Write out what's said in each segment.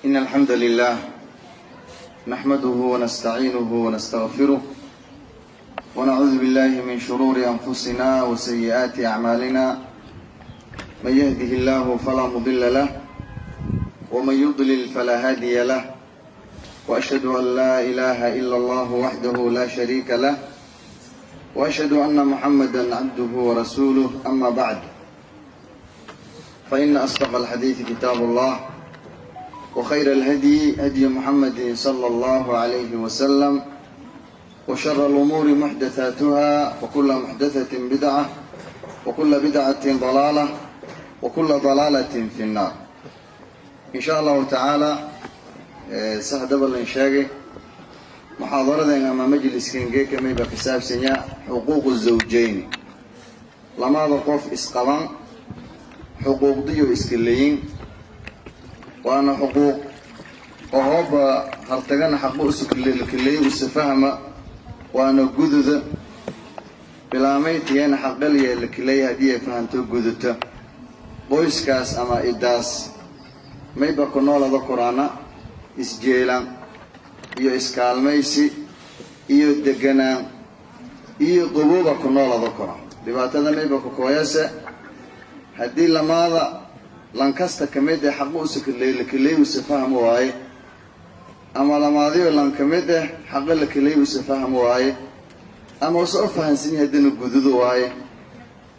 إن الحمد لله نحمده ونستعينه ونستغفره، ونعوذ بالله من شرور أنفسنا وسيئات أعمالنا. من يهده الله فلا مضل له، ومن يضلل فلا هادي له. وأشهد أن لا إله إلا الله وحده لا شريك له، وأشهد أن محمدا عبده ورسوله. أما بعد، فإن أصدق الحديث كتاب الله، وخير الهدي هدي محمد صلى الله عليه وسلم، وشر الأمور محدثاتها، وكل محدثة بدعة، وكل بدعة ضلالة، وكل ضلالة في النار. إن شاء الله تعالى، saxdaba lan sheegay, muxaadaradan ama majliskan geeka mayba ka saabsanya xuquuqu zawjayni, lamada qof isqaban xuquuqdiyo iska leeyin, waana xuquuq oo hooba hartagana xaqu usukaleey usafahma, waana gududa bilaamaytiyana xaqaliya lakaleey. Haddii ay fahanto, guduta, qoyskaas ama idaas mayba ku noolada koraana isjeelaan iyo iskaalmaysi iyo deganaan iyo qabooba ku noolada kora. Dhibaatada mayba ku kooyase haddii lamaada lankasta ka mid ah xaqu usakaley usa fahmi waaye, ama lamaadiyo lan ka mid ah xaqa lakaley usa fahmi waaye, ama usa u fahansan yahay haddina gududu waaye,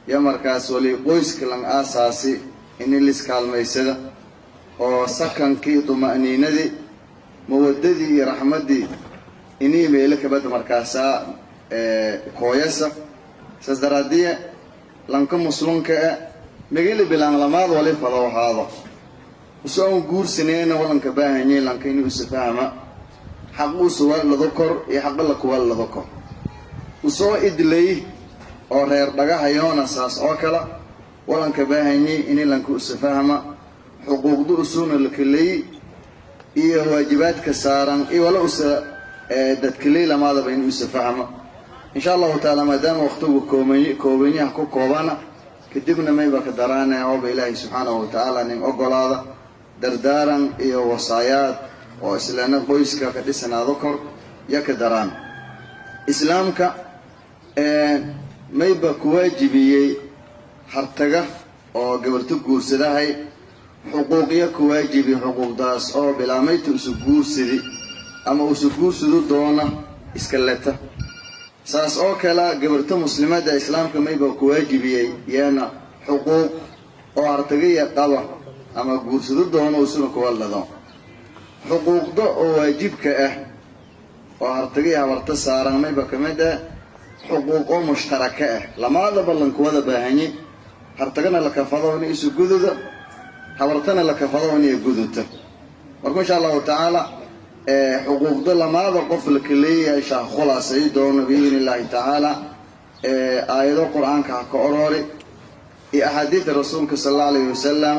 ya markaas wali qoyska lan aasaasi ini liskaalmaysada oo sakankii, tuma'niinadii, mawadadii iyo raxmaddii inii meelo kabada markaasaa kooyasa. Saas daraadiya, lanka muslimka ah, megeli bilaan, lamaad wali fado ahaado, uso aan guursaneyna, walanka baahanyay lanka inuu isa fahma xaquusu lado kor iyo xaqa lakuwa lado kor. Usoo idlay oo reer dhagahayoona saas oo kale walanka baahanyay ini lanka usa fahma xuquuqda usuuna lakaley iyo waajibaadka saaran iyo wala usa dadkaley, lamaadaba inuu isa fahmo, insha Allahu tacaala. Maadaama waqtigu kooban koobanyaha ku koobana, kadibna mayba ka daraane, ooba Ilaahay subxaanahu watacaala nin ogolaada, dardaaran iyo wasaayaad oo islaana qoyska ka dhisanaado kor ya ka daraan. Islaamka mayba ku waajibiyey hartaga oo gabarto guursadahay xuquuqyo ku waajibi, xuquuqdaas oo bilaamayta usu guursadi ama usu guursadu doona iska leta. Saas oo kale gabarto muslimadda islaamka mayba ku waajibiyey yeena xuquuq oo hartagaya qaba ama guursado doono usuna kuwa lado. Xuquuqda oo waajibka ah oo hartagaya habarto saaran mayba ka mid ah xuquuq oo mushtaraka ah, lamaadaba lankuwada baahanye: hartagana la kafado in isu gududa, habartana la kafado inay guduta. Marka, insha Allahu tacaala, xuquuqda lamaada qof la kaleeyahay shaa khulaasay doono biidni Illaahi tacaala. Aayado Qur-aanka ha ka orori iyo axaadiida Rasuulka sala Allahu alayhi wasalam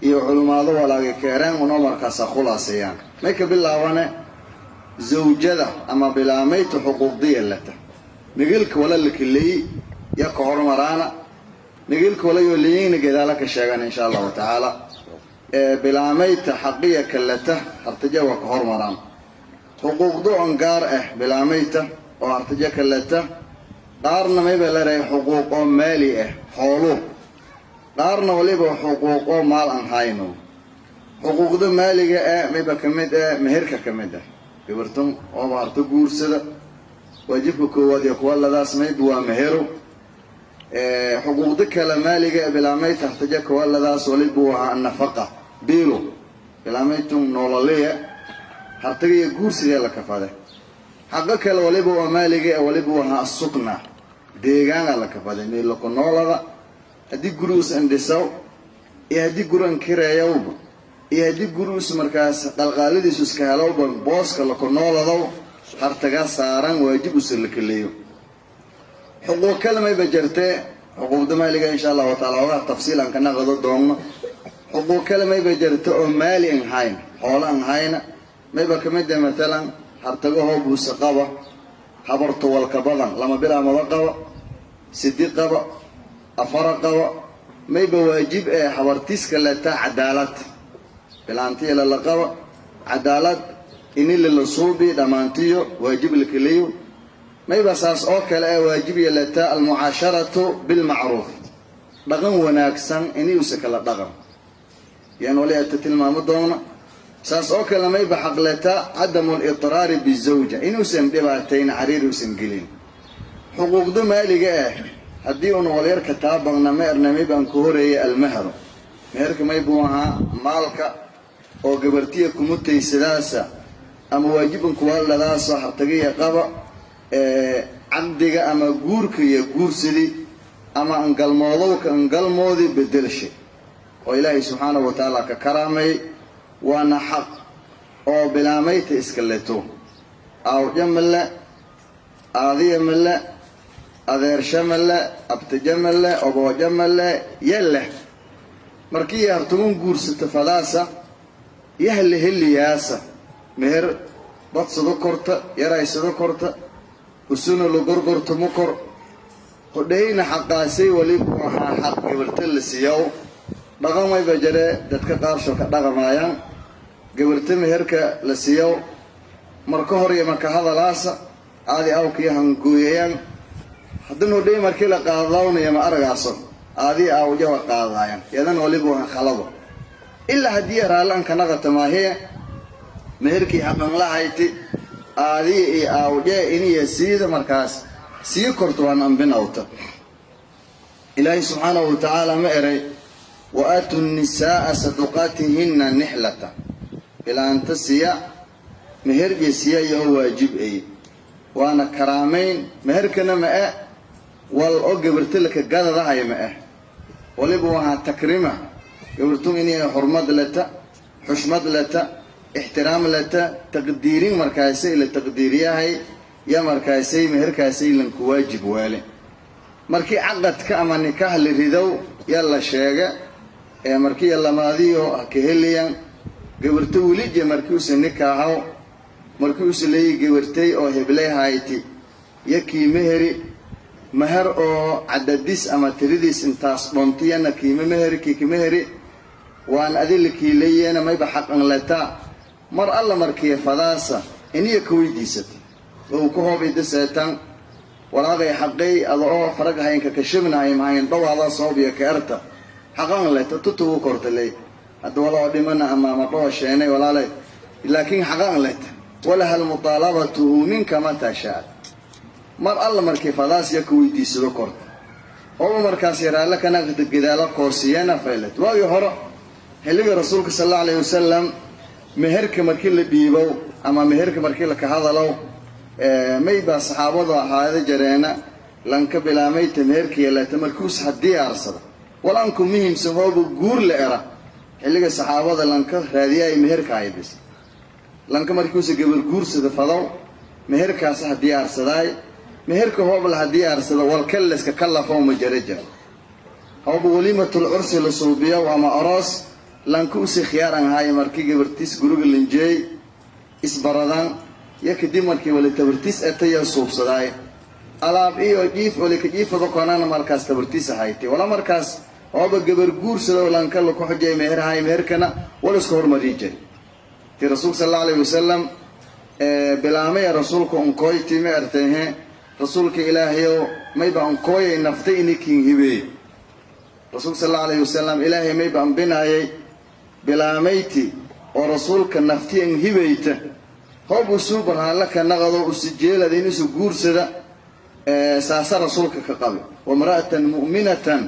iyo culmaado walaagay keereen unoo markaasa khulaaseeyaan. May ka bilaabane zawjada ama bilaamayta xuquuqdiya lata. Migilka wala la kaleey ya ka hormaraana, migilka wala yoo leeyina gadaala ka sheegan, insha Allahu tacaala. Bilaamayta xaqiya kalata hartaja waa ka hormaraan. Xuquuqda on gaar ah bilaamayta oo hartaja kalata, qaarna mayba leedahay xuquuq oo maali ah, xoolo, qaarna waliba xuquuq oo maal aan hayno. Xuquuqda maaliga ah mayba ka mid ah meherka ka mid ah. Gabartan ooba harto guursada, waajibka koowaad iyo kuwa ladaas mayba waa mehero. Xuquuqda kale maaliga bilaamayta hartaja kuwa ladaas waliba waa nafaqa, biilo bilaamaytun noolaleya hartaga iyo guursidee la kafade. Xaqo kale waliba waa maaliga, waliba wahaa asukna, deegaana la kafaday, meeloko noolada. Haddii guri us indhisaw iyo haddii guri ankireeyawba iyo haddii guri us markaas qalqaaladiisu iska helowba, booska lako nooladow hartaga saaran, waajib usa la kaleeyo. Xuquuq kale mayba jirtee, xuquuqda maaliga insha Allahu taala ogaa tafsiil aan ka naqado doonno. Xuquuq kale mayba jirta oo maali an hayn, xoolo an hayna. Mayba kamid ah matalan hartago hoobuusa qaba habarto walka badan, lama bilaamado qaba, sidi qaba, afara qaba, mayba waajib ee habartiiska letaa cadaalad. Bilaantiya lalaqaba cadaalad ini lala suubi dhammaantiyo waajib lakeliyo. Mayba saas oo kale ee waajib yeelataa almucaasharatu bilmacruuf, dhaqan wanaagsan ini usa kala dhaqan yaan wali ata tilmaamo doona. Saas oo kale mayba xaqleta cadamu lidraari bizawja, inuusan dhibaatayn, cariiri usan gelin. Xuquuqda maaliga ah haddii uuna walyarka taabaqna, ma erna, maybaan ku horeeyay almahru. Meherka maybuu ahaa maalka oo gabartiya kumutaysadaasa ama waajiban kuwaaladaasoo hartagiya qaba caqdiga ama guurka iyo guursadi ama angalmoodowka angalmoodii bedelshay oo Ilaahay subxaanahu wa tacaala ka karaamay, waana xaq oo bilaamayta iska leto. Aawja male, aadiya male, adeersha male, abtaja male, obooja male, yaleh. Markii hartugun guursato fadaasa yahla heliyaasa meher badsado korta, yaraysado korta, usuna la gorgorto ma kor hodhayna. Xaqaasay walibu ahaa xaq gabarta la siiyow. Dhaqan mayba jare dadka qaarsho ka dhaqamaayaan gabarta meherka la siiyow marka hor iyo marka hadalaasa aadi awkiyo hangooyayaan. Haddana hodhay markii la qaadadawnaya ma aragaaso aadii awjawa qaadadaayaan, yadan waliba waan khalado, ilaa haddii raalli ka naqata maahiye. Meherkii xaqan lahayti aadiya iyo awje iniya siida markaas sii korto waan ambinawta. Ilaahay subxaanahu wa tacaala ma eray: "Wa aatu nisaaa saduqaatihinna nixlata." Bilaanta siya meherje siya iyo waajib ay, waana karaamayn. Meherkana ma eh wal oo gabarta laka gadadahay, ma eh, waliba wahaa takrima gabartu inay xurmad leta, xushmad leta, ixtiraam leta, taqdiirin markaasay la taqdiiriyahay ya markaasay meherkaasay lanku waajib waale. Markii caqadka ama nikaah la ridow yaa la sheega ee markii lamaadiyo ha ka helayan gabarto welije. Markii usa nikaahaw, markii usa leeyi gabartay oo heblay hayti yo kiima heri meher oo cadadis ama tiridiis intaas dhontiyana kiima meheri kiikama heri waan adila kiilayena. Mayba xaqan letaa mar alla markiya fadaasa iniya ka weydiisata oo ku hoob idaseetan walaaqay xaqay ada oo faragahaynka kashabnahay mahayn dhawaada soobiya ka erta xaqan leta tutugu kortaley. Hadda waloo dhimana ama ma dhoo sheenay walaalay, laakiin xaqan leta walaha almutaalabatu minka mataa shaa'at. Mar alla markii fadaas ya ka weydiisado korta oo markaas yaraalle kana gadaalo koosiyana faylet. Waagii hore, xilliga Rasuulka sal allahu alayhi wasalam, meherka markii la dhiibow ama meherka markii laka hadalow, may baa saxaabadu ahaada jareena lanka bilaamayta meherka yeelata markuus ha diyaarsada walanku muhiimsan hooba guur la era. Xilliga saxaabada lanka raadiyaay meherka aybis. Lanka markuusa gabar guursada fadow meherkaas ha diyaarsadaay. Meherka hoob la ha diyaarsada walkalleska kallafow ma jara jara hooba waliimatul cursi la suubiyo ama aroos lanka usi khiyaaran ahaay. Markii gabartiis guriga linjeey isbaradaan yo kadib markii wali tabartiis ataya suubsadaay alaab iyo jiif wali ka jiifada konana markaas tabartiis ahaytay wala markaas ooba gabar guursada oo lanka laku xujay meherhaay meherkana wal iska hormarii jiray. Ti Rasuulka sal allahu alayhi wasalam bilaamaya Rasuulka unkooyti ma ertayhe: "Rasuulka Ilaahayow, mayba unkooyay naftay inikin hibeey." Rasuulka sal allahu alayhi wasalam Ilaahay mayba ambinaayay bilaameyti oo rasuulka nafti an hibayta hoob usuu barhaanla ka naqado usijeelada inuusu guursada saasa rasuulka ka qabi. "Wamra'atan mu'minatan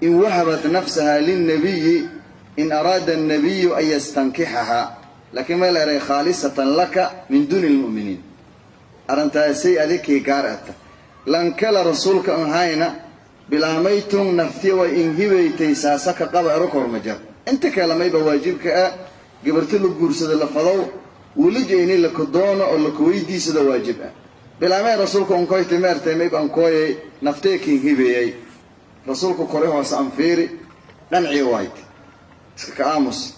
in wahabat nafsaha lilnabiyi in araada annabiyu an yastankixahaa." Laakiin may la eray "khaalisatan laka min duuni lmu'miniin". Arrintaasay adikii gaar ata lankala rasuulka an hayna bilaamaytun nafti way inhibaytay saasa ka qaba ero kormajar. Inta kale mayba waajibka ah gabarto la guursado la fadow welija ini laka doono oo laka weydiisado waajib ah. Bilaamay rasuulka unkoytay meertay: "Mayb ankooyay naftee kiin hibeeyay." Rasuulka kore hoose anfiiri dhancii waayt iska ka aamus.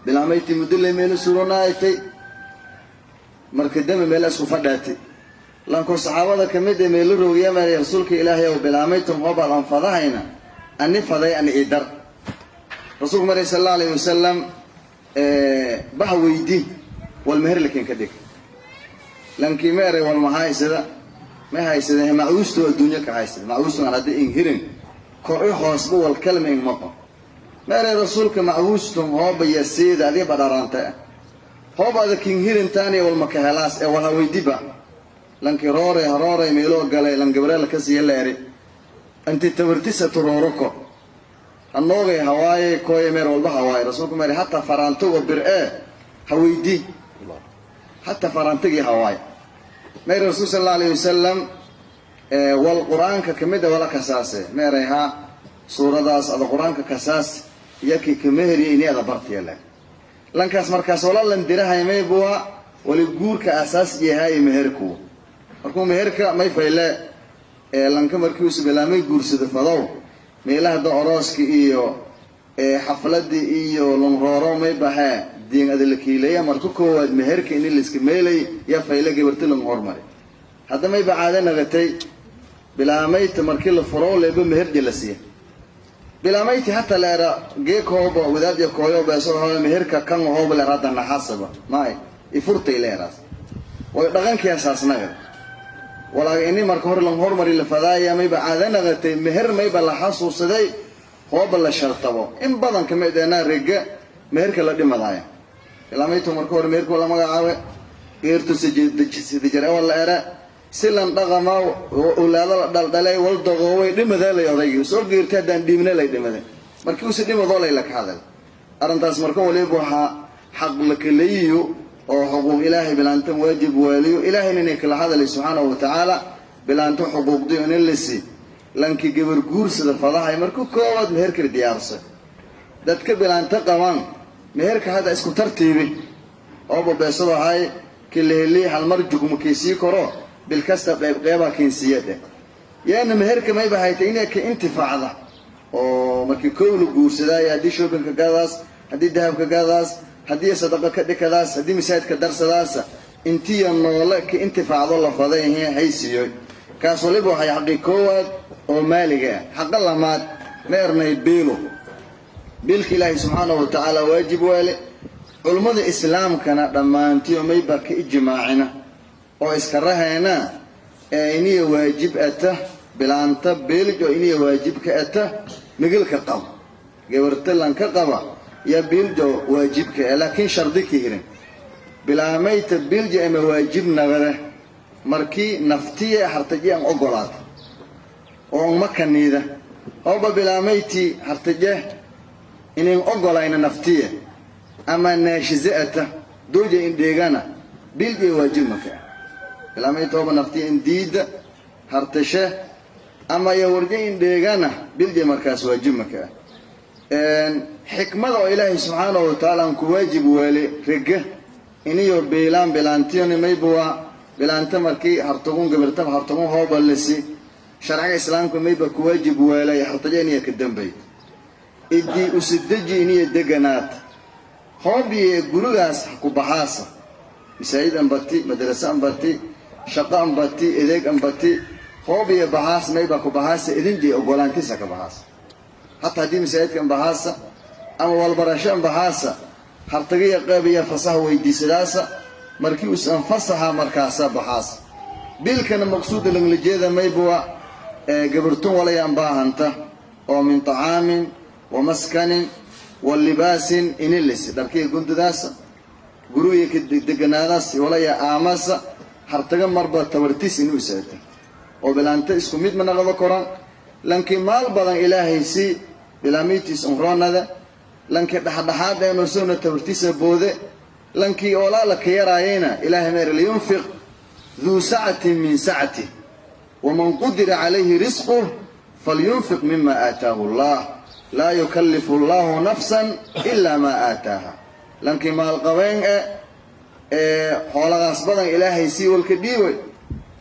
Bilaamaytii muddo meelo suranaaytay, marka dame meel isku fadhaatay. Lanko saxaabada ka mid ee meelo roogyaamaya: "Rasuulka Ilaahay ow, bilaamaytum hoobaad aan fadahayna ani faday ani idar." Rasuulku maray sal allahu alayhi wasalam. Baha weydi wal meher lakin ka dhig. Lankii ma eray, wal ma haysada, ma haysada, macuusto adduunyo ka haysada, macuusto aan hadda in hirin kor i hoosba wal kalma in maqo. Ma eray rasuulka, macuustum hooba yasiida adiga badharaanta ah, hooba ada kin hirintaani wal maka helaas ee wal haweydiba. Lankii rooray harooray meeloo galay, lan gabreel ka siiya la eri, inti tabartisa turooroko hanoogay hawaaye kooye meer walba hawaaye. Rasuulku meeri, hataa faraantogo bir ee haweydi, hataa faraantagii hawaaye. Meeri rasuul sal alla alayhi wasalam, wal qur-aanka kamid a wala kasaase? Meeray, haa, suuradaas ada qur-aanka kasaas yakii kameheriya ini ada bartiya. Lankaas markaas wala lan dirahay maybua wali guurka asaas yahay meherku. Markuu meherka may fayle lanka markii usu bilaamay guursado fadow, meelaha da orooska iyo xafladii iyo lunrooro may baxee diin adala kiileeya. Marka koowaad meherka ini layska meelay ya fayle gabarti lang hormari. Hadda mayba caado nagatay bilaamayta markii la furo leeba meherji la siiya bilaameyti, hataa leera geek hooba wadaadya kooyo beeso hooba meherka kan hooba leer hadda naxasaba maay ifurtay leeraas way dhaqankiisaas nagad. Walaaga ini marka hore lan hormari la fadaaya mayba caado nagatay meher mayba la xasuusaday hooba la shartabo. In badan kamid eenaa rega meherka la dhimadaaya bilaamaytu marka hore meherka la magacaabe geertu sidajar la era si lan dhaqama ulaado la dhaldhalay wal dagoobay dhimadeelay odaygii soo geertay haddaan dhiibna lay dhimade markii usi dhimadoo lay laka hadal arrintaas. Marka waliba waxaa xaq la kaleeyiyo oo xuquuq ilaahay bilaantan waajib waaliyo, ilaahayna inay kala hadalay subxaanahu wa tacaala bilaanto xuquuqdiyo inin lisi. Lanki gabar guursada fadahay marka koowaad meherkala diyaarsa. Dadka bilaanto qabaan meherka hadda isku tartiibi ooba beesado ahay kileheli halmar jugma kiisii koro, bil kasta qeyb qeybaa keensiiya dheh yaana meherka mayba hayta inay ka intifaacda oo markii kow la guursadaayo, haddii shoppingka gadaas, haddii dahabka gadaas, haddii sadaqa ka dhikadaas, haddii masaajidka darsadaasa, intiya noole ka intifaacdo la faday haysiiyo. Kaas waliba waxay xaqi koowaad oo maaliga ah. Xaqa lamaad ma ernay biilo. Biilka ilaahay subxaanahu wa tacaala waajib waale, culummada islaamkana dhammaantiyo mayba ka ijmaacina oo iska rahayna ee iniya waajib ata bilaanta biilj oo iniya waajib ka ata migilka qaba, gabarta lanka qaba ya biiljo waajibka e, laakiin shardi ka hirin. Bilaamayta biilja ama waajib nagade markii naftiya hartaje an ogolaata oo uma kaniida. Ooba bilaamayti hartaje inayn ogolayna naftiya ama naashize ata dooja indheegana, biilja waajib maka. Bilaamayti ooba naftiya indiida hartashe ama ya warje indheegana, bilja markaas waajib maka. Xikmada oo ilaahay subxaanahu wa tacaala aan ku waajib weele rega iniyo biilaan bilaantiyoni mayba bilaanta markii hartagun gabarta hartagun hoobalisi, sharciga islaamka mayba ku waajib weelay hartaja iniya ka dambay idii usideji iniya deganaat hoobiye gurigaas ku baxaasa, masaajid ambati, madrasa ambati, shaqo ambati, edeeg ambati, hoobiye baxaas mayba ku baxaasa idinjay ogolaantiisa ka baxaas. Hataa haddii masaajidka ambaxaasa ama walbarasho ambaxaasa, hartagiya qeybiya fasaha weydiisadaasa, markii us anfasaxa markaasa baxaas. Biilkana maqsuuda langlajeeda maybuwa gabartun walayaan baahanta oo min طacaamin wa maskanin wa libaasin inilis dharkiga gundudaasa, guriga ka deganaadaas walaya aamasa hartaga marba tabartiis inuu isaata oo bilaanta isku mid ma naqdo koran. Lankii maal badan ilaahay si bilaamiitiis unroonada, lankii dhexdhexaad eenusuna tabartiisa boode, lankii oolaala ka yaraayayna ilaahay meer liyunfiq duu sacatin min sacati waman qudira calayhi risquh falyunfiq mima aataahu allah, laa yukallifu allahu nafsan ilaa maa aataaha. Lankii maalqabeen e ee xooladaas badan ilaahay sii walka dhiibay,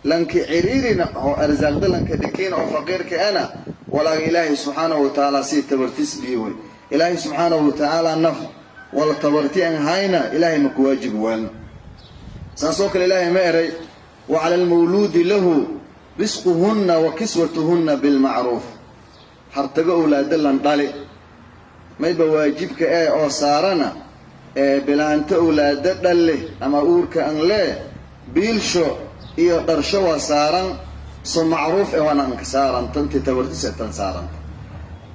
lankii ciriirina oo arsaaqda lanka dhikiin oo faqiirka ana walaaga ilaahay subxaanahu wa tacaala sii tabartiis dhiibay. Ilaahay subxaanahu wa tacaala naf wala tabarti an hayna ilaahay ma ku waajib weelna. Saasoo kale ilaahay ma eray, wa cala almawluudi lahu risquhunna wa kiswatuhunna bilmacruuf. Hartago owlaado lan dhali mayba waajibka ee oo saarana. Bilaanta owlaado dhalle ama uurka an lee, biilsho iyo dharsho waa saaran, so macruuf e waana anka saaranta, intii tabartisa tan saaranta.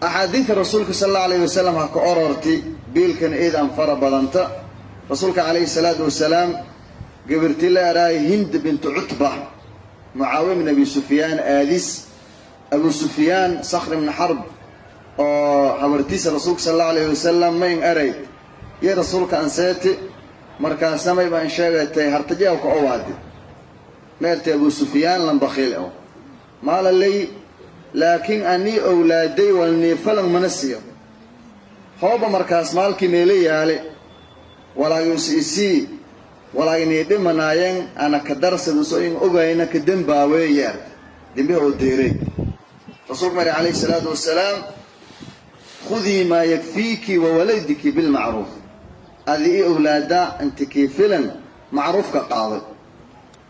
Axaadiida Rasuulka sal allahu alayh wasalam ha ka ororti biilkan eed an fara badanta. Rasuulka calayhi salaatu wasalaam gabirti la eraay Hind bintu Cutba, Mucaawiya bin Abi Sufyaan aadis, Abu Sufyaan Sakhr ibni Xarb oo habartiisa, Rasuulka sal allahu alayh wasalam mayn eray iyo Rasuulka anseeti. Markaasna may baan sheegatay hartajeew ka owaadi meertay Abu Sufyaan lambakhiil o maala ley, laakiin anii owlaaday walnii falan mana siiyo. Hooba markaas maalkii meelo yaale, walaagis isii walaaginii dhimanaayeen, ana ka darsaduso in ogayna ka dembaawe yeerta dembiha oo deeray. Rasuulku mari calayhi salaatu wasalaam: "Khudii maa yakfiiki wa waladiki bilmacruuf." Adi i owlaada inti kii filan macruufka qaaday,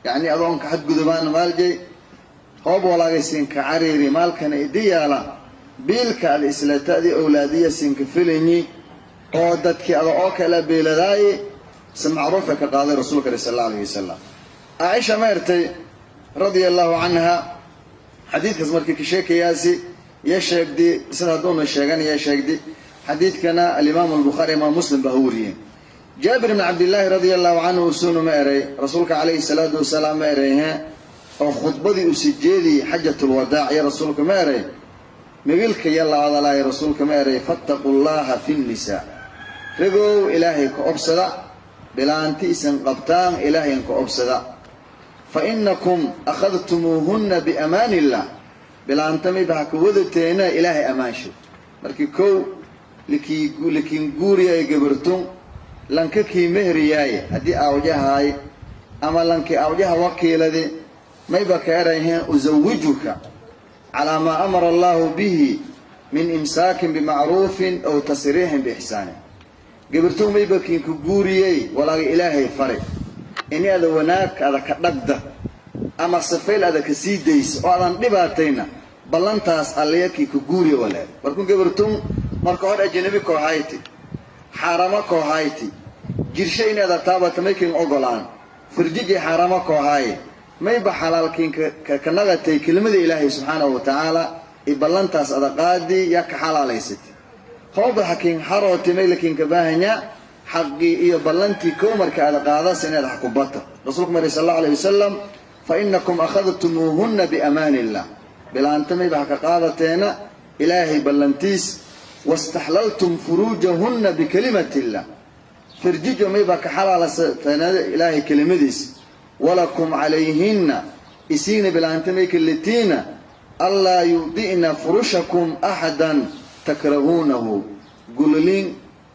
yacni adoonka xadgudubaan maaljay. Hoob walaagay siinka cariiri maalkana idi yaala, biilka ada islata adi owlaadiya siinka filanyi oo dadkii ada oo kala beeladaaye, si macruufa ka qaaday. Rasuulka sal alla alayh wasalam, Caaisha ma ertay radia allahu canha xadiidkaas markii ka sheekayaasi iyo sheegdi, sida hadduuna sheegan iyo sheegdi. Xadiidkana alimaamu Albukhaari, Imaam Muslim baa wariyeen. Jaabir bn Cabdillaahi radia allahu canhu usunu ma eray, Rasuulka calayhi salaatu wasalaam ma eray he oo khudbadii usi jeediyey xajatulwadaac iyo Rasuulka ma eray migilka iyo la hadalaaya. Rasuulka ma eray: "Fattaquu llaha fi nnisaa." Ragow, Ilaahay ka obsada bilaanti isan qabtaan, Ilaahayn ka obsada. "Fa inakum akhadtumuuhunna biamaani illah." Bilaanta mayba ha ka wadateena Ilaahay ammaanshay. Markii kow likiin guuriyay gabartun, lanka kii mehriyaay haddii aawjahaay ama lankii aawjaha wakiiladi, mayba ka erayheen: "Usawijuka calaa maa amara allahu bihi min imsaakin bimacruufin aw tasriixin biixsaanin." Gabartun mayba kiinku guuriyey walaaga Ilaahay faray, ini ada wanaag ada ka dhagda ama safayl ada ka sii daysa oo adan dhibaatayna, ballantaas allaya kii ka guuriya walaal. Markuu gabartun marka hor ajnabi koohayti, xaaramo koohayti, jirsho inaada taabata maykin ogolaan, firjiji xaaramo koohaaye, mayba xalaalkiin ka nagatay kelimada Ilaahay subxaanahu wa tacaala i ballantaas ada qaadii yaa ka xalaalaysatay. Hooba hakiin xarooti, maylakiinka baahanya xaqii iyo ballantii kow marka ada qaadas inaad xakubata. Rasuulku mari sal allahu alayh wasalam: "Fa inakum akhadtumuuhunna biamaani illah." Bilaanta mayba ha ka qaadateena Ilaahay ballantiis. "Wastaxlaltum furuujahunna bikalimati illah." Firjijo mayba ka xalaalasateena Ilaahay kelimadiis. "Walakum calayhinna," isiina bilaanta mayka litiina, "allaa yudi'na furushakum axadan takrahuunahu." Gulolin,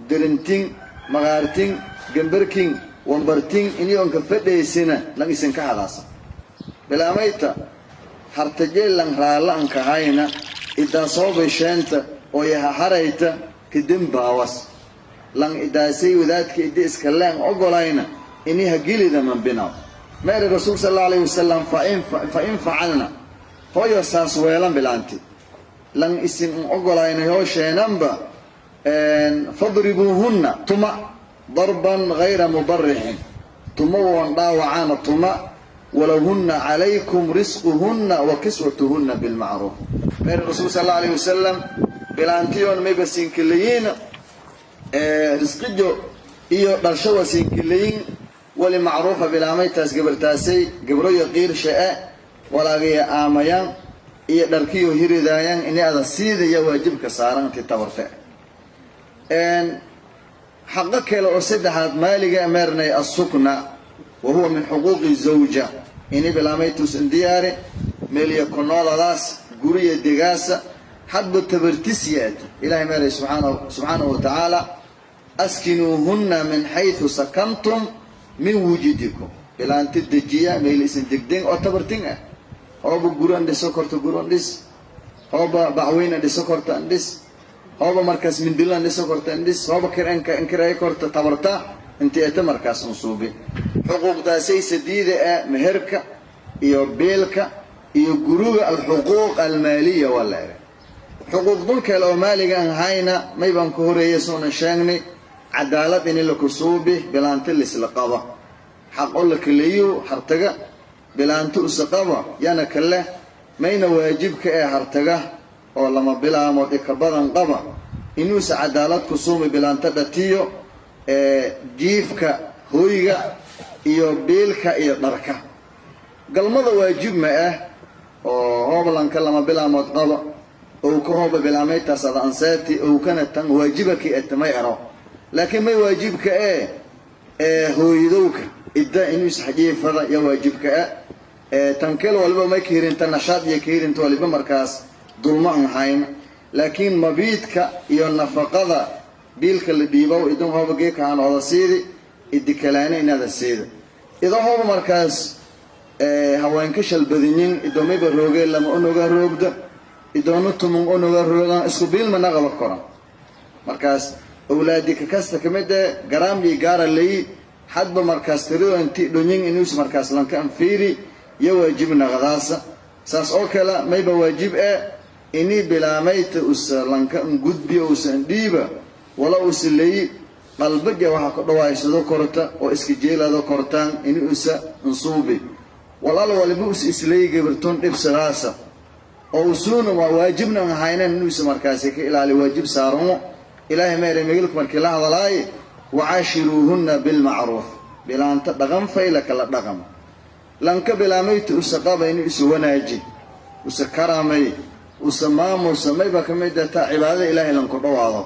dirintin, maqaartin, gambarkin, wambartin inionka fadhaysina lang isinka hadaasa. Bilaamayta hartajeelan raalla an kahayna idaasoo sheenta oo yahaharayta kadembaawas lang idaasay wadaadka idi iska leen ogolayna ini hagilida manbinaw. Meeri Rasuul sal alla alayh wasalam: "Fa in facalna," hooyo saas weelan bilaanti lang isin un ogolayna hoosheenanba, "fadribuuhunna," tuma, "darban gayra mubarixin," tuma woon dhaawacaana tuma. "Walahunna calaykum risquhunna wa kiswatuhunna bilmacruuf." Meeri Rasuul sal alla alayh wasalam: bilaantiyoon mayba siinkilayiin risqijo iyo dharsho waa siinkilayin wali macruufa. Bilaamaytaas gabartaasay gabroyo qiirsha e walaagaya aamayaan iyo dharkiyo hiridaayan ini ada siidaya waajibka saaran intii tabarta. Xaqo kale oo saddexaad maaliga meernay assukna, wa huwa min xuquuqi zawja, ini bilaamaytus indiyaari meeliya kunooladaas guriya degaasa hadba tabartis yaata. Ilahay meeray subxaanahu wa tacaala: "Askinuuhunna min xaysu sakantum min wujudikum." Bilaanti dejiya meel isin degdeng oo tabartin ah. Hooba guran dhiso korto, guran dhis. Hooba bacweyna dhiso korto, an dhis. Hooba markaas mindilan dhiso korto, an dhis. Hooba kiranka korto, tabarta inti eta markaas unsuubi. Xuquuqdaasay sadiida ah, meherka iyo biilka iyo guruga, alxuquuq almaaliya waa la eray. Xuquuq dul kale oo maaliga aan hayna may baan ku horeeyay suunan sheegnay Cadaalad ini lakusuubi bilaanti lisla qaba, xaq oo la kaleeyo hartaga bilaanti usa qaba yana kale. Mayna waajibka ee hartaga oo lama bilaamood ika badan qaba inuusa cadaalad ku suumi bilaanta dhatiyo ee jiifka, hooyga iyo biilka iyo dharka. Galmada waajib ma ah oo hooblanka lama bilaamood qaba ou ka hooba bilaamaytaas ada anseeti owkana tan waajibaki etamay ero, laakiin may waajibka ee hooyadowka idda inuu isxajiifada ya waajibka ah. Tan kale waliba may kahirinta nashaad iyo kahirinta waliba markaas dulmo an hayn, laakiin mabiidka iyo nafaqada, biilka la dhiibow idin hooba geekahaan oda siidi idikalaana inaada siida ido hooba markaas haweenka shalbadinyin idomayba roogee lama onoga roogda, idoona tumun onoga roogan, isku biilma naqaba koran. Markaas awlaadi ka kasta kamid ee garaamii gaara layi hadba markaas tirido inti dhonyin inuus markaas lanka anfiiri iyo waajib naqdaasa. Saas oo kale mayba waajib e ini bilaamayta usa lanka an gudbiyo, usa an dhiiba wala usa layi qalbaja waxaa ku dhawaaysado korta oo iska jeelado kortaan ini usa ansuubi walaal waliba us isleeyi gabartoon dhibsadaasa oo usuuna waa waajibna an haynan inuusa markaasi ka ilaali waajib saaramo. Ilaahay meeray megilku markii la hadalaaye: "Wacaashiruuhunna bilmacruuf." Bilaanta dhaqan fayla kala dhaqama. Lanka bilaamayta usa qaba inuu isa wanaaji, usa karaamay, usa maamusa, mayba ka mid ataa cibaadada Ilaahay lanku dhawaado.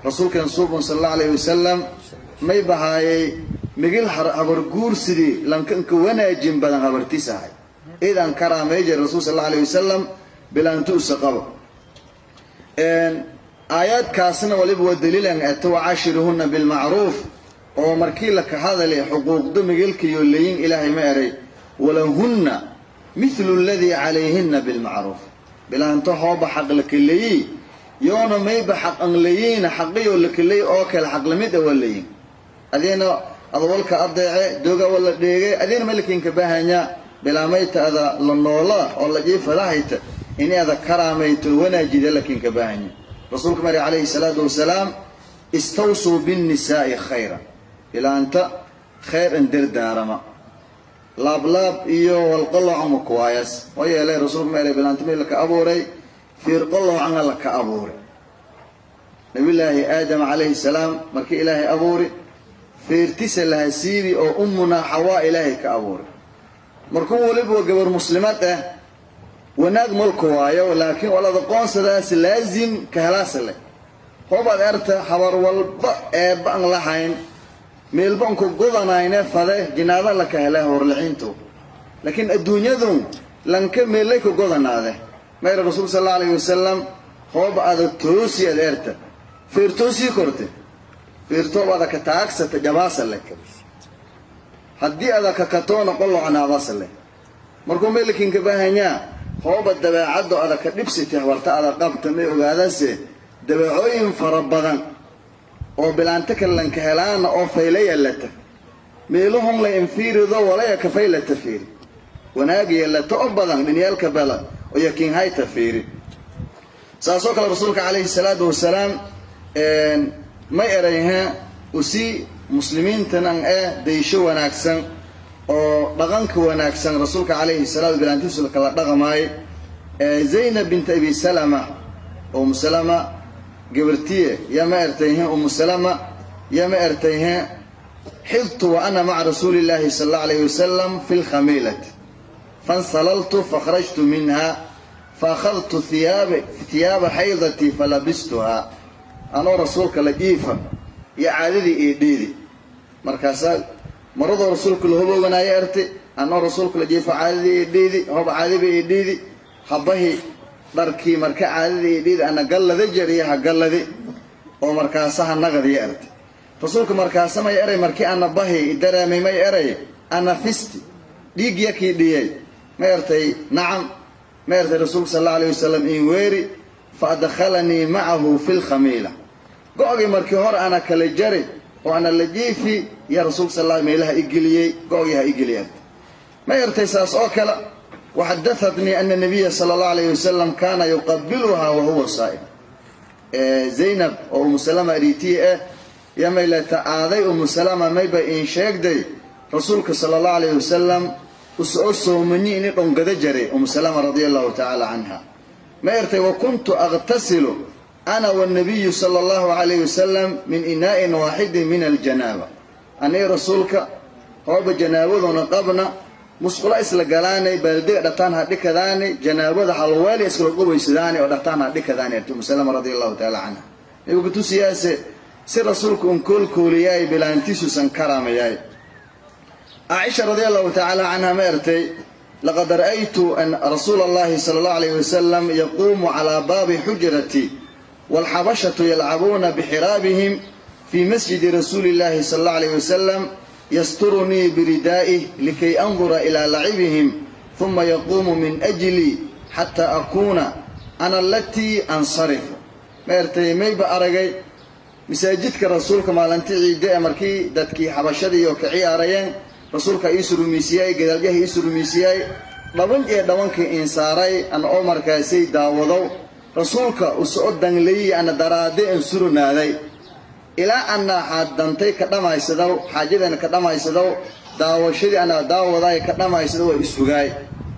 Rasuulkeen suubun sala allahu alayhi wasalam may bahaayay migil habar guursidii lanka inka wanaajin badan habartiis ahay, idan karaamay jir Rasuul sal allahu alayhi wasalam bilaanta usa qabo. Aayaadkaasna waliba waa daliilan ato "wacaashiruhunna bilmacruuf" oo markii laka hadalay xuquuqda migilkayo leyin, Ilaahay ma eray: "Walahunna mithlu aladii calayhinna bilmacruuf." Bilaanto hooba xaq la kaleeyi, yoona mayba xaq an leeyiina, xaqiyoo la kaleey oo kale xaq lamid a waa leeyin. Adiina adawalka adeece dooga wala dheege, adiina malakinka baahanya bilaamayta ada la noola oo la jiifadahayta ini ada karaamayto wanaajida lakinka baahanya. Rasuulka mari calayhi salaatu wasalaam: "Istawsuu binnisaa'i khayra." Bilaanta khayr an dardaarama, laablaab iyo walqoloocan makuwaayas oo yeelay. Rasuulka ma eray bilaanta may laka abuuray? Fiirqoloocana laka abuuray. Nabiyullaahi Aadam calayhi salaam markii Ilaahay abuuri, feertisa laha siibi oo Ummunaa Xawaa Ilaahay ka abuuray. Markuu weliba gabar muslimad ah wanaag malku waayo, laakiin walada qoonsadaas laazim ka helaasa leh. Hoobaad erta habar walba eebba an lahayn, meelba anku godanayne fade jinaada laka hele horlixiintu, laakiin adduunyadu lanka meellay ku godanaade. Mayra Rasuul sal alla alayhi wasalam: hooba ada toosi ad erta feertoosii korte, feertoob ada ka taagsata jabaasa leh, haddii ada ka katoona qolocnaadasa leh. Markuu meelkinka baahanyaa hooba dabeecaddo ada ka dhibsitay habarta ada qabta, may ogaadase dabeecooyin fara badan oo bilaanta kalanka helaana oo fayla yeelata, meeluhun la infiirido walaya ka faylata fiiri, wanaag yeelata oo badan dhinyaalka bala oo yakiin hayta fiiri. Saasoo kale Rasuulka calayhi salaatu wasalaam may erayha usii muslimiintanan ee daysho wanaagsan oo dhaqanka wanaagsan Rasuulka calayhi salaatu bilaantiisu kala dhaqmaay. Zaynab bint Abi Salama, Umu Salama gabartiye, yama ertayhe Umu Salama yama ertayhe: "Xidtu wa ana maca rasuuli illaahi sala allahu alayhi wasalam fi lkhamiilati, fansalaltu fakhrajtu minha, faakhadtu hiyaaba xaydatii falabistuhaa." Anoo Rasuulka la jiifa iyo caadadii iyo dhiidi, markaasaa maradoo Rasuulka la hobooganaayo erti: anoo Rasuulka la jiifo caadadii iyo dhiidi, hob caadiba iyo dhiidi, habahi dharkii marka caadadii iyo dhiidi ana gallada jariya ha galladi oo markaasa ha naqadiya erti. Rasuulka markaasa may eray markii ana bahi idareemay, may eray: "Ana fisti dhiigya kii dhiyay?" Ma ertay: "Nacam." Ma ertay Rasuulka sal alla alayh wasalam in weeri, fa adkhalanii macahu fi lkhamiila. Go-gii markii hore ana kala jari oo ana la jiifi ya Rasuulka sal la meelaha igeliyey, go-gii ha igeliy ertay. Ma ertay saas oo kale: "Waxadahatnii ana nabiya sala allahu alayh wasalam kaana yuqabiluha wahuwa saa'im." Zaynab oo Umu Salama ariitiye ah. Yamaylata aaday Umu Salama mayba iin sheegday rasuulka sala allahu alayhi wasalam usoo soomanyi ini dhongada jaray. Umu Salama radia allahu tacaala canha ma ertay: "Wa kuntu aqtasilu ana wanabiyu sala allahu calayhi wasalam min inaa'in waaxidin min aljanaaba." Aniga rasuulka hooba janaabaduna qabna musqulo isla galaanay, baaldiga dhataan ha dhikadaani, janaabada halweeli iskula qubaysadaani oo dhataan ha dhikadaani, ertay Umu Salama radia allahu tacaala canha. Nabigu kutusiyaase si rasuulku un koolkooliyaay, bilaantiisusan karaamayaay. Caaisha radia allahu tacaala canha ma ertay: "Laqad ra'aytu an rasuula allahi sala allahu alayh wasalam yaquumu calaa baabi xujrati waalxabashatu yalcabuuna bixiraabihim fii masjidi rasuuli illahi sala allahu alayh wasalam, yasturunii biridaa'ih likay andura ilaa lacibihim, huma yaquumu min ajlii xataa akuuna ana alatii ansarifu." Ma ertay: mayba aragay masaajidka rasuulka maalinti ciide ee markii dadkii xabashadii oo ka ciyaarayeen, rasuulka ii surumiisiyay, gadaalyaha ii surumiisiyay, dhaban iyo dhabankii insaaray ana oo markaasay daawadow rasuulka usoo danleeyey, ana daraade an surunaaday ilaa ana dantay ka dhammaysadaw, xaajadana ka dhammaysadaw, daawashadii ana daawadaay ka dhammaysada waa isugaay.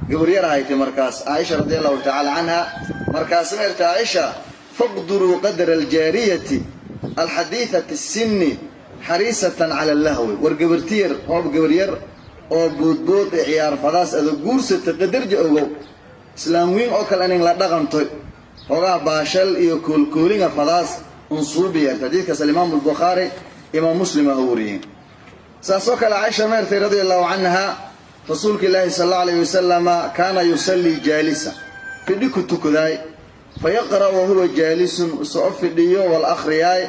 Gabaryar ahaytay markaas Caaisha radia allahu tacaala canha. Markaas ma erta Caaisha: "Faqduruu qadra aljaariyati alxadiidati sinni xariisatan cala allahwi." War gabartiyar, hoob gabaryar oo boodbood ee ciyaar fadaas ada guursata, qadarja ogow, islaam weyn oo kale inin la dhaqantoy, hoogaa baashal iyo koolkoolinga fadaas unsuubi yarta. Xadiidkaas alimaamu Albukhaari, Imaam Muslim aa wariyeen. Saas oo kale Caaisha meertay radia allahu canha: rasuulka ilaahi sala allahu alayh wasalama kaana yusallii jaalisa, fidhi ku tukaday, fa yaqra' wahuwa jaalisun, soo fidhiyo wal akhriyaay,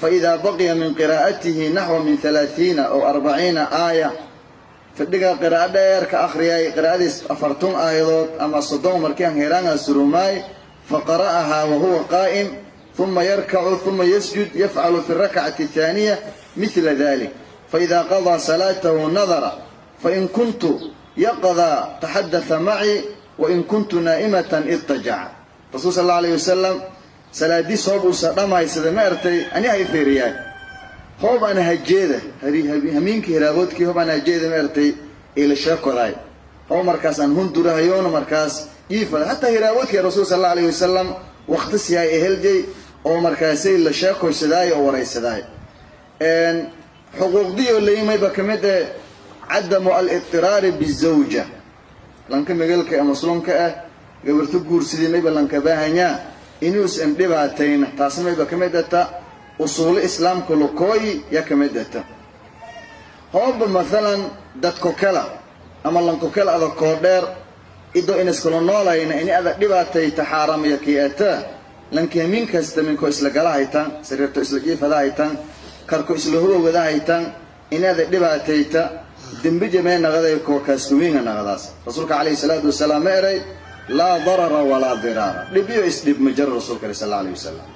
fa idaa baqiya min qiraa'atihi naxwa min 30 aw 40 aaya, fidhiga qiraa'o dheer ka akhriyay, qiraa'adiis 40 aayadood ama 30 markian heeraanga surumaay, fa qara'ahaa wahuwa qaa'im, uma yarkacu uma yasjud, yafcalu fi rakcati athaaniya mithla dalik, faida qadaa salaatahu nadara, fain kuntu yaqdaa taxadatha maci, wain kuntu naa'imatan ittajaca. Rasuul sal alla alayh wasalam salaadiis hoob uusa dhammaysada, ma ertay, ani hay feeriyaay, hoob ana hajeeda hamiinkii hiraaboodkii, hoob ana hajeeda, ma ertay, ila sheekodaay, hoob markaas aan hundurahayoona markaas iifada, hataa hiraaboodkii rasuul sal alla alayh wasalam waqti siyaay eheljay oo markaasay la sheekoysadaay oo waraysadaay. Xuquuqdii oo layimayba ka mid eh cadamu alidtiraari bizawja. Lanka megalka ee muslimka ah gabarto guursidii mayba lanka baahanyaa inuusan dhibaatayna. Taasna mayba ka mid ata usuulo islaamka lokooyi ya ka mid ata. Hooba mathalan dadko kala ama lanko kala ada koo dheer ido inaskala noolayna ini ada dhibaatayta xaaramaya kii ata. Lanki hamiin kasta minko isla gala haytaan, sariirto isla jiifada haytaan, karko isla hurowgada haytaan, inaada dhibaatayta dembija mee naqaday koo kaaskuwiinga naqadaas. Rasuulka calayhi salaatu wasalaam ma eray: "Laa darara walaa diraara." Dhibiyo isdhib ma jaro, rasuulka ale sal alla alayh wasalam.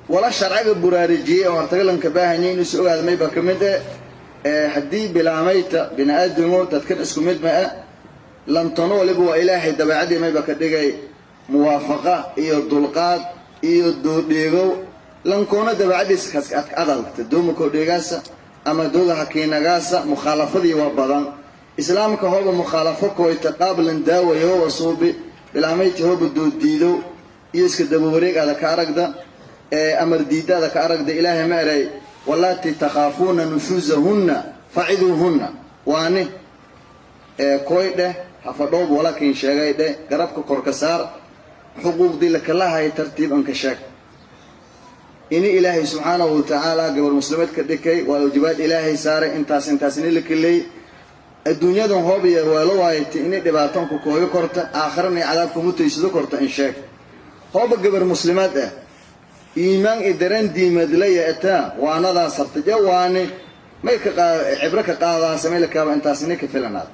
Wala sharciga buraarujiyey oo hortagalanka baahanyay inuusa ogaada mayba ka mid eh haddii bilaamayta bini aadamo dadkan isku mid ma ah. Lantono waliba waa ilaahay dabeecadii mayba ka dhigay muwaafaqa iyo dulqaad iyo doodheegow. Lankoona dabeecadiisa kas adalta doomakoo dheegaasa ama dooga hakiinagaasa, mukhaalafadii waa badan. Islaamka hooba mukhaalafo koyta qaablan daawaya hooba suubi bilaameyti, hooba dooddiidow iyo iska dabawareeg aada ka aragda ee amar diidaada ka aragda, ilaahay ma eray: "Wallaatii takhaafuuna nushuusahunna faciduuhunna." Waani ee koy dheh, hafadhoob walakin sheegay dheh, garabka korka saar, xuquuqdii lakalahay tartiib anka sheeg. Ini ilaahay subxaanahu watacaala gabar muslimeed ka dhikay waa waajibaad ilaahay saaray, intaas intaas ini la keley adduunyadan hoob iyo weelo waayta ini dhibaatanku kooyo korta, aakharana cadaabka mutaysado korta in sheeg. Hooba gabar muslimaad ah iimaan i dareen diimeed la yeetaa, waanadaas hartaja waani may ka cibro ka qaadaasa, may la kaaba intaas ini ka filanaad.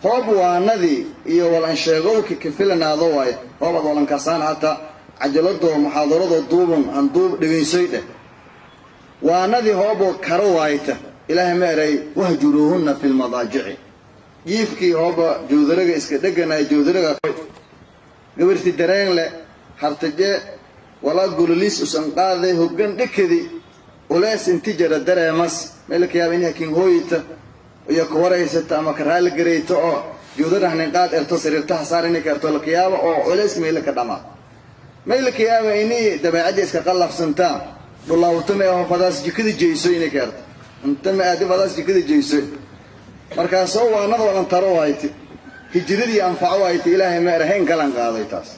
Hoob waanadii iyo walan sheegowki ka filanaado waay, hoobaad walankaasaan hataa cajaladoo muxaadaradoo duuban handuub dhegaysoy dheh. Waanadii hooboo karo waayta, ilaahay ma eray: "Wahjuruuhunna fi lmadaajici." Jiifkii hooba joodaraga iska dheganaya, joodaraga gabarti dareen leh hartaje Walaa gololiis usan qaaday hoggan dhikadi ulees inti jara dareemas. Meelka yaaba in hakin hooyita iyo ka waraysata ama ka raali garayta oo joodaraxnin qaad erto, sariirtaha saar inay karto laka yaaba oo culeys meela ka dhamaa. Meelka yaaba inay dabeecadda iska qallafsantaa, dhulaawto ma aho, fadaas jikada jeyso inay keerto, inta ma aadi, fadaas jikada jeyso. Markaasoo waanada walan taro wayti, hijiradii anfaco wayti. Ilaahay ma erahayn galan qaaday taas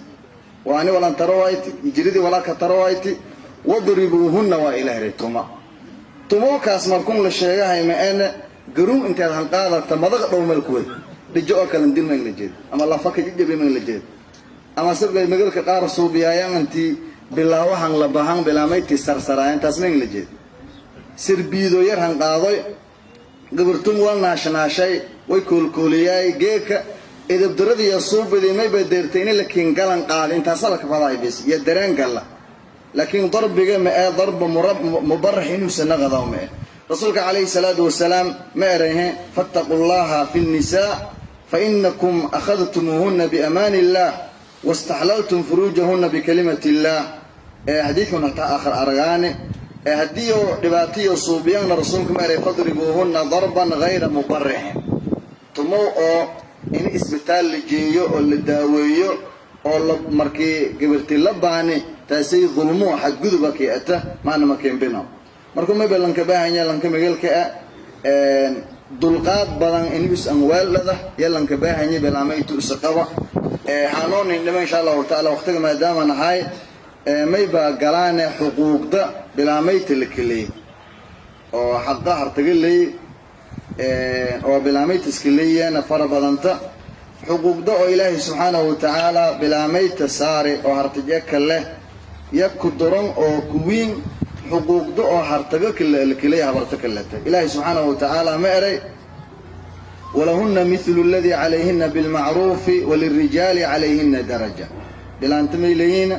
waani walan taro wayti, hijiradii walaa ka taro wayti. Wadribuuhunna waa ilaahay tuma tumowkaas. Markun la sheegahay ma ene garuun inteed hanqaadata madaqa dhow meel kuwad dhijo oo kalen dil ma la jeed ama lafa ka jajabi ma la jeed ama sabay magalka qaar suubiyaayaan intii bilaawahan la bahan bilaamaytii sarsaraayan, taas ma la jeed. Sirbiido yar hanqaadoy, gabartun waa naashnaashay, way koolkooliyaay, geeka edabdaradiiyo suubidii may badeertay in la kiin galan qaaday. Intaasa la kafadaay bis iyo dareen galla, laakiin darbiga ma ee darba mubarax inuusan naqadaw ma eh. Rasuulka calayhi salaatu wasalaam ma erayhe: "Fattaquu llaha fi nnisaa, fainakum akhadtumuuhuna biamaani illah wastaxlaltum furuujahuna bikalimati illah." Ee xadiidkan hataa aakhir aragaane ee haddiiyo dhibaatiyo suubiyaanna, rasuulku ma eray: "Fadribuuhuna darban hayra mubarixin." Tumow oo in isbitaal la jeeyo oo la daaweeyo oo la markii gabarti la baani, taasay dulmuhu xadguduba keata maana makiinbina. Markuu mayba lanka baahanya lanka magalka ah dulqaad badan inus anwaaldhada iyo lanka baahanya bilaamaytu isa qaba xaanoonin dhima. Insha Allahu tacaala, waqtiga maadaama nahay, mayba galaane xuquuqda bilaamayta la keleeyey oo xaqa hartaga leey oo bilaamayta iska leeyaana fara badanta. Xuquuqda oo Ilaahay subxaanahu wa tacaala bilaamayta saare oo hartajeka leh ya ku daran oo kuwiin xuquuqda oo hartaga la keleeya habarta kaleta. Ilaahay subxaanahu wa tacaala ma eray: "Walahuna mithlu aladii calayhina bilmacruufi walirijaali calayhina daraja." Bilaanta may leeyihiin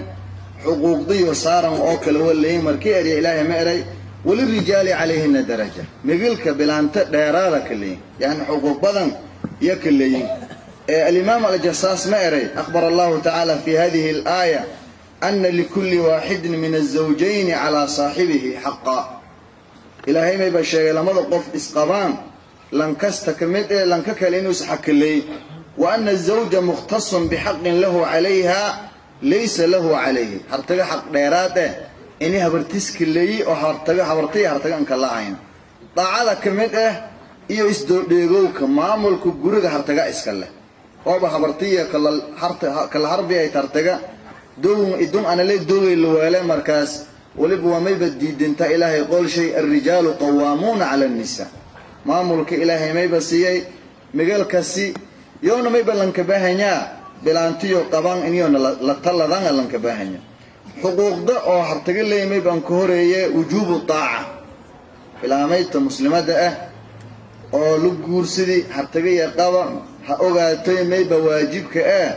xuquuqdiyo saaran oo kale wa leeyihin. Markii erya Ilaahay ma eray: "Walirijaali calayhina daraja." Migilka bilaanta dheeraada ka leeyihin, yani xuquuq badan iyo ka leeyihin. Alimaam Aljasaas ma eray: "Akhbara Allahu tacaala fi hadihi alaaya ana likulli waaxidin min azawjayni calaa saaxibihi xaqa." Ilaahay mayba sheegay lamada qof isqabaan lankasta ka mid ee lanka kale inuu isxakaleey. Wa ana azawja mukhtasun bixaqin lahu calayha laysa lahu calayhi. Hartaga xaq dheeraad eh ini habartiska leeyi oo hartaga habartaya hartaga anka lahayn daacada ka mid ah iyo isdoodheegowka maamulka guriga hartaga iska leh ooba habartiya kala harbi ay tartaga dogun idun anale dogay lawaale. Markaas weliba waa mayba diidinta Ilaahay qoolshay: "Alrijaalu qawaamuuna cala annisaa." Maamulka Ilaahay mayba siiyey migalkasi yoona mayba lanka baahanyaa bilaantiyo qabaan inyoona la taladana lanka baahanya. Xuquuqda oo hartaga leeyay baan ka horeeye wujuubu taaca. Bilaamayta muslimadda ah oo la guursadi hartagaya qaba ha ogaatoy mayba waajibka ah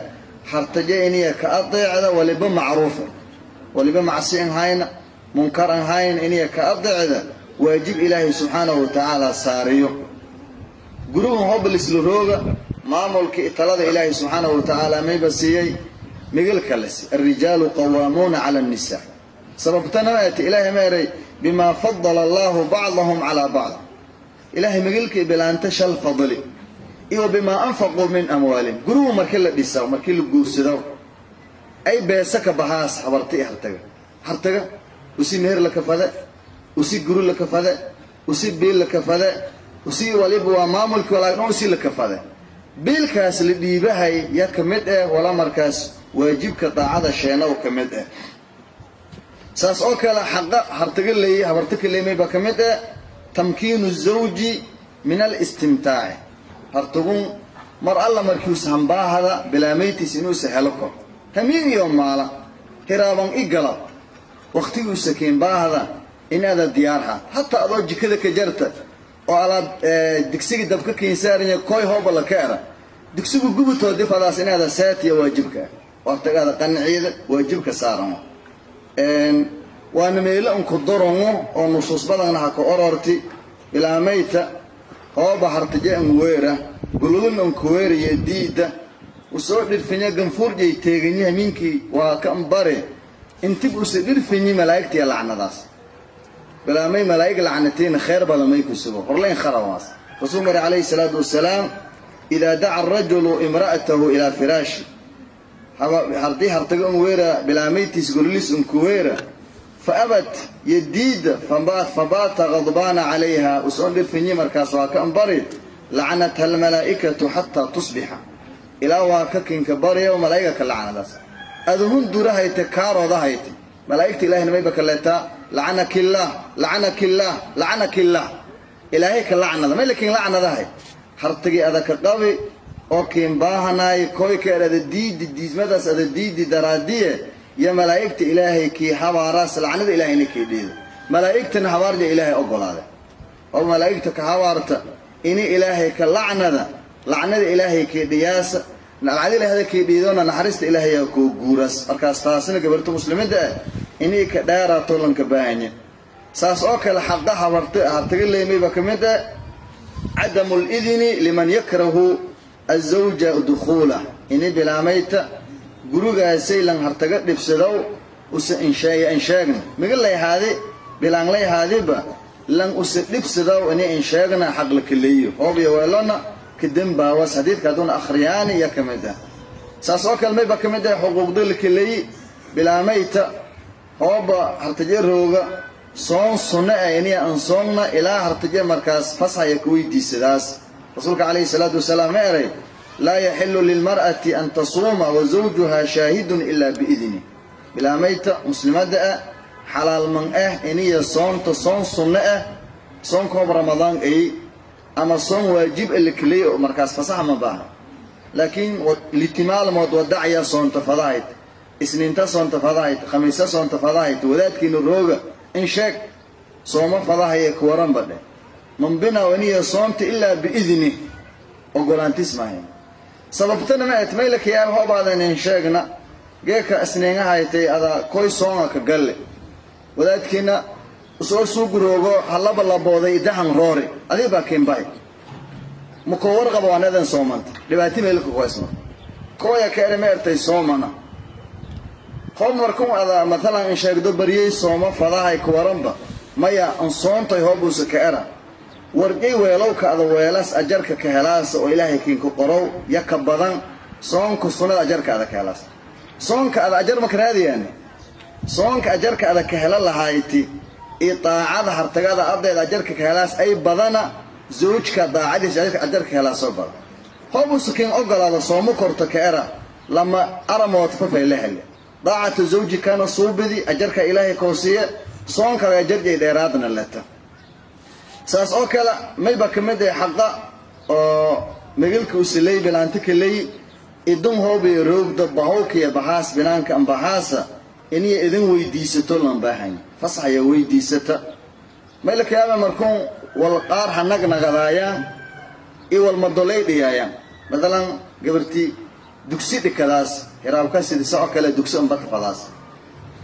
hartaja iniya ka adeecda waliba macruufa, waliba macsi an hayna, munkar an hayn, iniya ka adeecda waajib Ilaahay subxaanahu wa tacaala saariyo. Gurigan hoblisla rooga, maamulka talada Ilaahay subxaanahu wa tacaala mayba siiyey migalka lesi: "Alrijaalu qawaamuuna cala annisaa." Sababtana maati Ilaahay ma eray: "Bimaa fadala allahu bacdahum calaa bacd." Ilaahay migalkii bilaanta shal fadli iyo bimaa anfaquu min amwaalihim. Gurigu markii la dhisa, markii la guursado, ay beesa ka bahaas habarta iyo hartaga. Hartaga usi meher la kafade, usi guri la kafade, usi biil la kafade, usi waliba waa maamulkii walaagna usi la kafade. Biilkaas la dhiibahay ya ka mid eh wala markaas waajibka daacada sheena ka mid ah. Saas oo kale xaqa hartaga leeyay habarta ka leemay baa ka mid ah tamkiinu zawji min alistimtaaci. Hartagun mar alla markiusa hambaahada bilaamaytiis inuusa helo kor hamiin iyo maala, hiraaban i galab, waqtiguusa keenbaahada inaada diyaar haat, hataa adoo jikada ka jarta oo alaab digsiga dabka keensaaranya koy hooba la ka era digsigu gubutoo difadaas inaada saatiya waajibka ah oo hartagaada qanciyada waajibka saaran. Waana meelo unku darango oo nusuus badanna ha ka ororti. Bilaamayta hooba hartaje an weera gululun an kuweeraya diida usoo dhirfinya ganfuurjay teeganyaha minkii waa ka ambare. Intib usa dhirfinyi malaa'igtiya lacnadaas. Bilaamay malaa'ig lacnatayna khayr badan may ku sugo horlayn kharawaas. Rasuul mari calayhi salaatu wasalaam: idaa daca arajulu imra'atahu ilaa firaashi, haddii hartaga un weera bilaamaytiis golilis unku weera, fa abat yadiida, fabaata qadbaana calayha, usoon dhirfinyi markaas waa ka ambari, lacanatha almalaa'ikatu xataa tusbixa, ilaa waa ka kinka barya oo malaa'iga ka lacnadaas. Aduhun durahayte kaaroodahayte, malaa'igta ilahina mayba kaleetaa: lacanaki illaah, lacanaki illaah, lacanaki illaah, ilaahay ka lacnada. May lakin lacnadahay hartagii adaka qabi oo kiin baahanaay koykeer ada diidi, diidmadaas ada diidi daraadiye iyo malaa'igta ilaahay kii habaaraas, lacnada ilaahayna kii dhiida. Malaa'igtana habaarja ilaahay ogolaada oo malaa'igta ka habaarta ini ilaahay ka lacnada, lacnada ilaahay kii dhiyaasa, lacnada ilaahda kii dhiidona naxariista ilaahayaa koo guuraas. Markaas taasina gabarta muslimada ah inay ka dheeraato lanka baahanya. Saas oo kale xaqa habarta hartaga leemayba ka mid ah cadamu lidni liman yakrahu azawja dukhuula, ini bilaamayta gurigaasay lan hartaga dhibsadow usa insheeya insheegna miga layhaadi bilaan layhaadiba lan usa dhibsadow ini insheegna xaq la kaleeyo hoob iyo weelona ka dembaawas. Xadiidka haduuna akhriyaani iyo ka mid ah. Saas oo kale mayba ka mid ah xuquuqda la kaleeyi bilaamayta hooba hartaje rooga soon sunno ah iniya aan soonna ilaa hartaje markaas fasaxaya ka weydiisadaas. Rasuulka calayhi salaatu wasalaam ma eray: laa yaxilu lilmar'ati an tasuuma wa zawjuha shaahidun ilaa biidni. Bilaamayta muslimadda ah xalaalman ah iniya soonta soon sunno ah, soon koob Ramadaan ay ama soon waajib a la keleey oo markaas fasax ma baaha. Laakiin litimaalmood wadacya soonta fadahayd, isniinta soonta fadahayd, khamiista soonta fadahayd, wadaadkiina rooga in sheeg sooma fadahaya kuwaranba dheh mambina aniya soonta ilaa biidni, ogolaantis maahayn. Sababtana ma et maylakayaaba hobaadan in sheegna geeka isniingahaytay ada koy soonga ka galle, wadaadkiina soo suuguroogo halaba labooday idahan roori adig baa kiinbahay makoo warqaba waanadan soomanta dhibaati meelka kuhaysma kooya ka ere ma ertay soomana hoob markun ada mathalan in sheegdo baryey sooma fadahay kuwaranba maya an soontay hoobuusa ka era warjay weelowka ada weelas ajarka ka helaasa oo ilaahay kiinku qorow ya ka badan soonka sunnada ajarka ada ka helaas. Soonka ada ajar maka raadiyaane, soonka ajarka ada ka hela lahayti iyo daacada hartagada ardeeda ajarka ka helaas ay badana zawjka daacadiisa ajarka ka helaa soo badan. Hoobuusa kiin ogolaado sooma korto ka era lama aramood fafay la hele daacatu zawjikana suubidi ajarka ilaahay koosiye soonkaga ajarjay dheeraadna leta. Saas oo kale mayba ka mid ah xaqa oo megilka usiley bilaanta kaley idun hoobiyo roogda bahowkiya baxaas binaanka ambaxaasa iniya idin weydiisato lan baahanya fasaxaya weydiisata. Maylakayaaba markuun wal qaar ha nagnagadaayaan iyo wal madolay dhiyaayaan. Matalan gabartii dugsi dhikadaas hiraabka sidisa oo kale dugsi unbaka fadaas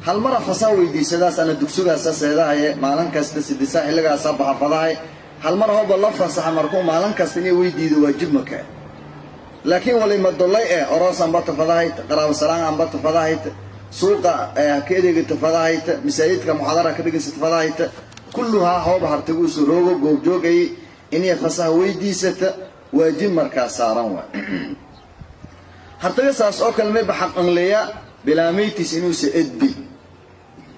hal mara fasaa weydiisadaas ana dugsigaasa seedahaye maalin kasta sidisa xilligaasa baxa fadahay. Hal mar hooba la fasaxa markuu maalin kasta inay weydiido waajib maka. Laakiin walimadolay eh oroos ambata fadahayt, qaraabo salaan ambata fadahayt, suuqa ka edeegata fadahayta, masaajidka muxaadara ka dhigaysata fadahayta, kulluhaa hooba hartiguusu roogo goobjoogay inay fasaha weydiisata waajib markaa saaran waay hartaga. Saas oo kale mayba xaqanleeya bilaamaytiis inuusa edbi.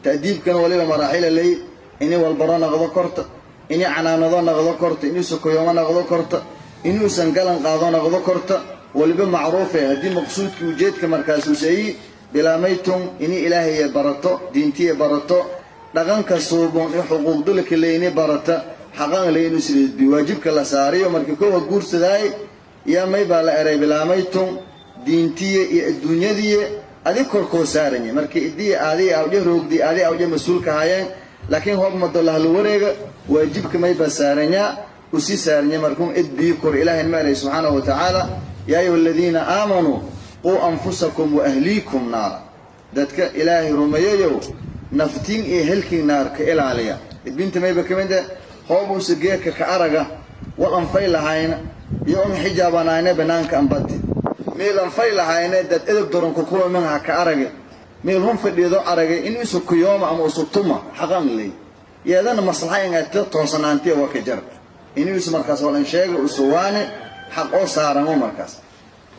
Ta'diibkana waliba maraaxila ley: inay walbaro naqdo korta, inay canaanado naqdo korta, inuusa koyoomo naqdo korta, inuusan galan qaado naqdo korta. Waliba macruufe haddii maqsuudkii ujeedka markaasuusayi bilaamaytun inay ilaahaya barato, diintiya barato, dhaqanka suubon iyo xuquuqdulka leyni barata, xaqan le inuusan edbi waajibka la saariyo. Markii koowa guursadaay yaa may baa la eray bilaamaytun diintiye iyo adduunyadiye adig korkoo saaranya. Markii idii aadi awje roogdi aadi awje mas-uulka haayeen, laakiin hoob madolahla wareega waajibka mayba saaranyaa usii saaranya markuun edbii kor. Ilaahay ma eray subxaanahu wa tacaala: yaa ayuha aladiina aamanuu quu anfusakum wa ahliikum naara. Dadka ilaahay rumeeyayow, naftiin iyo helkiin naar ka ilaaliya. Edbinta mayba ka mid ah hoob uusa geedka ka araga wal anfay lahayna iyo un xijaabanayna banaanka ambati meel anfay lahayna dad edeb daranku kuwa ha ka arage. Meel hun fadhiido aragay in isu kuyooma ama isu tuma xaqan ley yeedana maslaxa ingata toosanaantiya waa ka jar inuusu markaas walan sheega usuwaane xaq oo saaramo. Markaas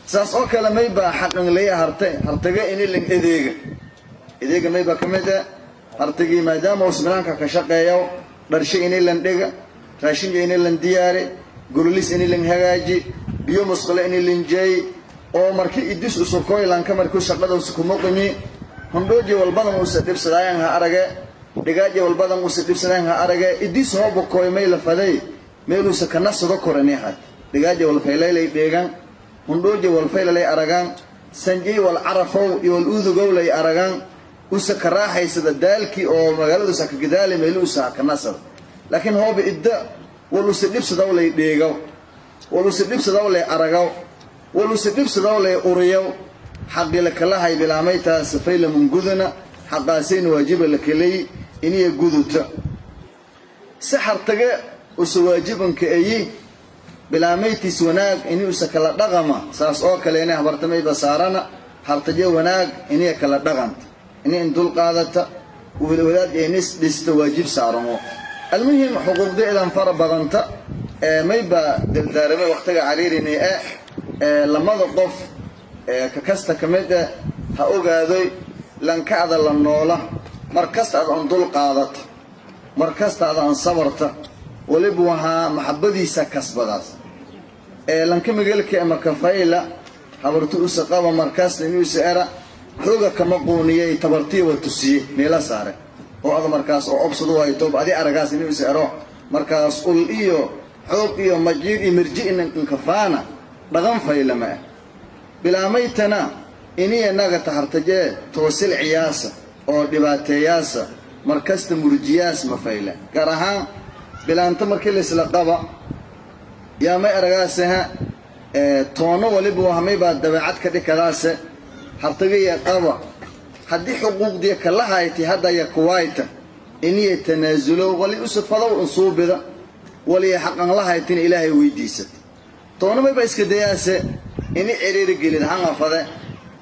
saas oo kale maybaa xaqan leeya harte hartaga ini lan edeega. Edeega maybaa ka mid ah hartagii maadaama uus banaanka ka shaqeeyo, dharshe ini lan dhiga, raashinka ini lan diyaari, gololis ini lan hagaaji, biyo musqale ini lan jeey, oo marki idis usukoy lanka markuu shaqada usukumoqimi, hondhooji walbadan uusa dhibsadaayan ha arage, dhigaaji walbadan uusa dhibsadaayan ha arage, idis hoobakoy may la faday meeluusa kana sado korani had dhigaaji walfaylaylay dheegan, hundhooji walfaylalay aragaan, sanjey wal carafow iyo wal udugowlay aragaan, usa ka raaxaysada daalkii oo magaaladuusa ka gadaali meeluusa kanasada. Laakiin hooba idda wal usa dhibsadaw lay dheegaw, wal usa dhibsadaw lay aragaw, wal usa dhibsadaw lay uriyaw, xaqii la kalahay bilaamaytaas fayla mungudana xaqaasayna waajiba la kelay iniya guduta. Si xartage usa waajibanka eyi bilaamaytiis wanaag ini usa kala dhaqama, saas oo kale inay habartamayba saarana hartaje wanaag iniya kala dhaqanta, ini in dul qaadata, wadaad inis dhista waajib saaramo. Almuhim, xuquuqda idan fara badanta ee mayba dardaaramay waqtiga cariirini ee lamada qof ee ka kasta ka mid ah ha ogaadoy lankacda la noola. Mar kasta aad on dul qaadata, mar kasta aad on sabarta, waliba waxaa maxabadiisa kasbadaas ee lanka magalka ama kafayla habartu usa qaba. Markaasna inuusa era xooga kama quuniyey, tabartiya wa tusiyey meela saare oo ada markaas oo obsadu waayo toob adi aragaas inuusa ero markaas ul iyo xoog iyo majiir iyo mirji inkafaana dhaqan faylama ah. Bilaamaytana iniya naga tahartajee toosil ciyaasa oo dhibaateeyaasa markasta murjiyaas ma fayle. Gaar ahaan bilaanta markii laisla qaba yaa may aragaaseha toono waliba wahamay baa dabeecad ka dhikadaase hartagaya qaba. Haddii xuquuqdiya kala hayti haddaya kuwaayta iniya tanaasulo wali usafadow insuubida waliya xaqan la haytina Ilaahay weydiisata. Toona mayba iska dayaase ini ciriiri gelid hangafade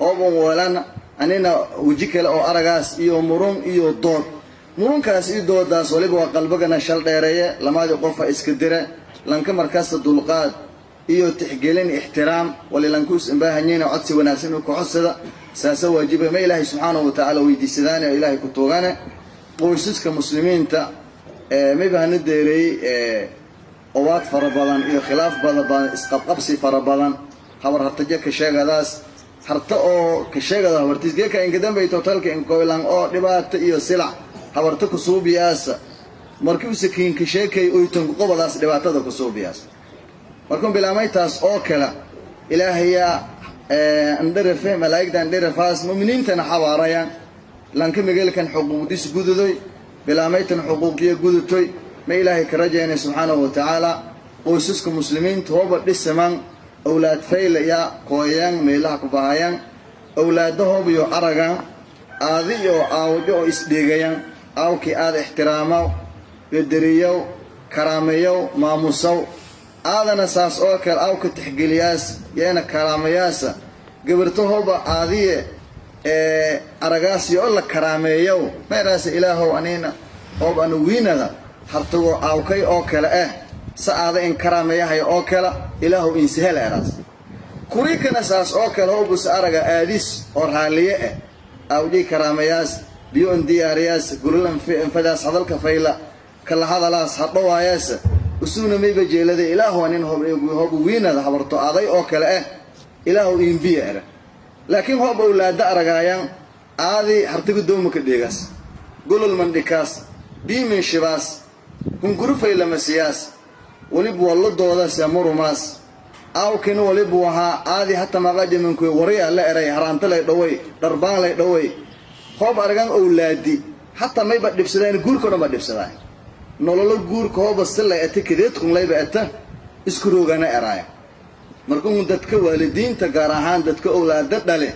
ooban weelana anina weji kale oo aragaas iyo murun iyo dood. Murunkaas iyo doodaas waliba waa qalbagana shal dheereeye, lamadii qofa iska dire. Lanka markaasta dulqaad iyo tixgelin, ixtiraam wali lankuus imbaahanyeyna, codsi wanaagsan inuu ka codsada saasa waajiba. Ma Ilaahay subxaanahu watacaala weydiisadaane oo Ilaahay ku tuugane qoysaska muslimiinta mayba hana deereeyey owaad fara badan iyo khilaaf badan, isqabqabsi fara badan, habar hartajo ka sheegadaas, harta oo ka sheegada habartiis geeka inkadambay totalka inkoylan oo dhibaato iyo silac habarta kusuubiyaasa. Markii usa kiinka sheekay oytanku qobadaas dhibaatada kusuubiyaas. Markuu bilaamaytaas oo kale Ilaahayaa andharafe, malaa'igta andharafaas, mu'miniintana xabaarayaan. Lanka mageelkan xuquuqdiis gududoy, bilaamaytan xuquuqiya gudutoy. Ma Ilaahay ka rajaynay subxaanahu wa tacaala qoysaska muslimiinta hooba dhisaman, awlaad faylaya kooyaan, meelaha ku bahayaan awlaadahoobiyo aragaan aadi iyo aawjo oo isdheegayan, aawkii aada ixtiraamaw, qadariyow, karaameyow, maamusow, aadana saas oo kale aawka tixgeliyaas yeena karaamayaasa. Gabartahooba aadiye ee aragaasi oo la karaameeyow, meeraase Ilaahow aniina oob anu wiinada hartagoo aawkay oo kale ah sa aada in karaameeyahay oo kale Ilaahow insahel eraas. Kuriikana saas oo kale hoobus araga aadis oo raalliye ah, aawjay karaameyaas, biyo in diyaariyaas, gulal anfadaas, hadalka fayla kala hadalaas hadhawaayaas, usuuna mayba jeelada Ilaahu anin hoob wiinada habarto aday oo kale ah Ilaahu iinbiya era. Laakiin hoob awlaada aragaayaan aadi hartiga doomaka dheegaas, golol mandhikaas, biimin shibaas, hunguru faylamasiyaas, waliba waa la doodaase murumaas. Aawkina walibu ahaa aadi hata maqajaminkuy waraya la eray, haraanta lay dhaway, dharbaan lay dhaway. Hoob aragaan owlaadi hataa mayba dhibsadaan, guurka o dhan ba dhibsadaan, nololo guurka hooba silay ata kadeedkun layba ata isku roogana eraaya. Markuu dadka waalidiinta, gaar ahaan dadka owlaada dhale,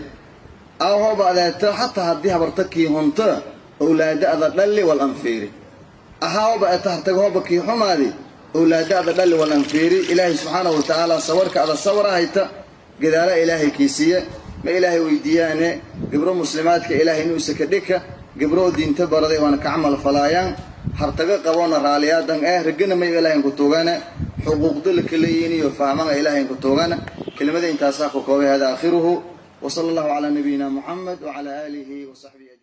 aw hooba adeeto xataa haddii habarta kii hunto, owlaada ada dhalli wal anfiiri ahaa, hooba ata hartaga hooba kii xumaadi, owlaada ada dhalli wal anfiiri. Ilaahay subxaanahu watacaala sawarka ada sawara hayta gadaala Ilaahay kii siiye. Ma Ilaahay weydiiyaane. Gabro muslimaadka Ilaahay inuusa ka dhika gabroo diinta baraday waana ka camal falaayaan, hartaga qaboona raaliyaadan ragana may Ilaahayn ku tuugane xuquuqda la kaleeyiin iyo fahmanga Ilaahayn ku tuugana. Kelimada intaasaa ku koobay. Hada aakhiruhu, وصلى الله على نبينا محمد وعلى آله وصحبه أجمعين.